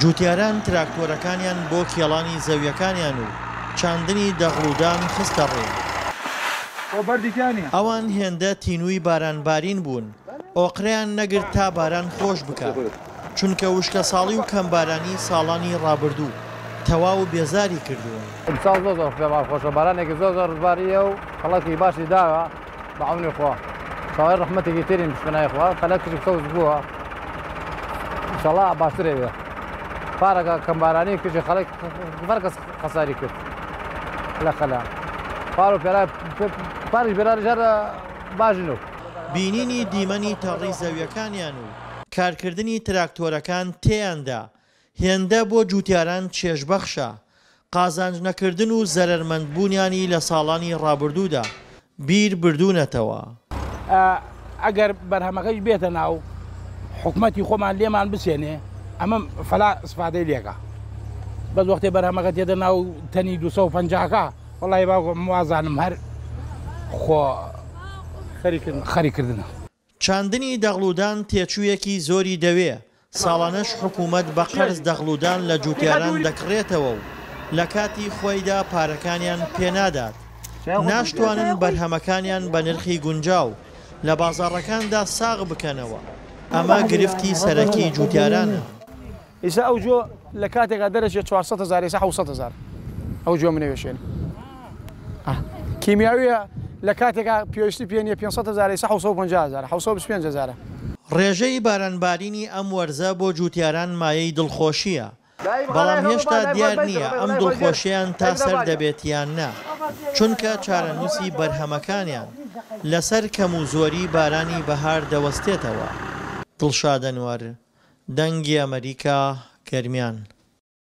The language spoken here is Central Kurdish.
جووتیاران تراکتۆرەکانیان بۆ کێڵانی زەوییەکانیان و چاندنی دەغڵودان خستە ڕێ. ئەوان هێندە تینووی بارانبارین بوون، ئۆقرەیان نەگرت تا باران خۆش بکات، چونکە وشکەساڵی و کەمبارانی ساڵانی ڕابردوو تەواو بێزاری کردوون. ئمساڵ زۆر زۆر پێمان خۆشە، بارانێکی زۆر زۆر بارییە و خەڵکی باشی داوە. بە عەونی خوا چاوەڕێی ڕەحمەتێکی ترین بسمنای خوا خەلک کشک سەوز بووە ئینشاڵا باشتر ئەوێ پارەکە کەمبارانی کشی خەڵک هەر کەس خەساری کرد لە خەلا پار و پێرا پاریش بێرانیش هەر باش نەبوو. بینینی دیمەنی تەڕی زەویەکانیان و کارکردنی تراکتۆرەکان تێیاندا هێندە بۆ جوتیاران چێژبەخشە، قازانج نەکردن و زەرەرمەندبوونیانی لە ساڵانی ڕابردوودا بیر بردوونەتەوە. ئەگەر بەرهەمەکەش بێتە ناو حکومەتی خۆمان لێمان بسێنێ ئەمە فەلا ئیسفادەی لێکا بەس وەختێ بەرهەمەکە تێتە ناو تەنی 250 کە وەڵی باوکم وازانم هەر خۆ خەریکردنە. چاندنی دەغڵودان تێچوویەکی زۆری دەوێ، ساڵانەش حکوومەت بە قەرز دەغڵودان لە جووتیاران دەکڕێتەوە و لە کاتی خۆیدا پارەکانیان پێ نادات، ناشتوانن بەرهەمەکانیان بە نرخی گونجاو لە بازاڕەکاندا ساغ بکەنەوە، ئەمە گرفتی سەرەکی جووتیارانە. ئیسە ئەو جۆ لە کاتێکا دەرەچێ 400 هەزار ئیسە 700 هەزار ئەو جۆ منە وێشێنێ کیمیاویە لە کاتێکا پێویستی پێ نیە 500 هەزار ئیسە 750 هەزار 725 هەزارە. ڕێژەی بارانبارینی ئەم وەرزە بۆ جووتیاران مایەی دڵخۆشییە، بەڵام هێشتا دیار نییە ئەم دڵخۆشییان تا سەر دەبێت یان نا، چونکە چارەنووسی بەرهەمەکانیان لەسەر کەم و زۆری بارانی بەهار دەوەستێتەوە. دڵشاد ئەنوەر، دەنگی ئەمەریکا، گەرمیان.